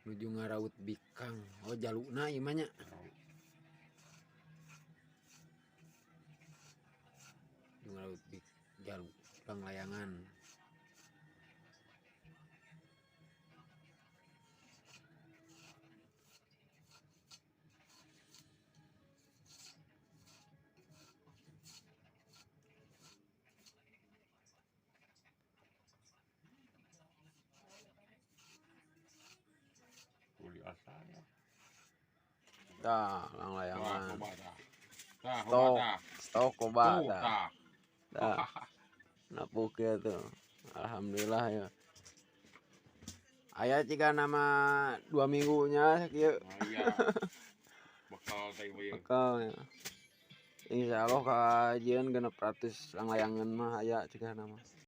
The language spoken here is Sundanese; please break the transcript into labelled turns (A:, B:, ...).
A: Nuju ngaraut bikang. Oh, jaluna ieu mah nya. Nuju ngaraut bik jalu langlayangan.
B: Uli asa ya.
A: Tah,
B: Wah,
A: langlayangan.
B: loba tah. Tah, loba
A: Stok,
B: tah.
A: stok loba
B: Tuh,
A: tah.
B: tah.
A: Tah. Napuk ya tuh. Alhamdulillah ya. Aya jika nama 2 minggunya sakieu.
B: Nah, iya. Bekal teh ieu.
A: Bekal ya. Insya Allah kajian 600 langlayangan mah aya jika nama.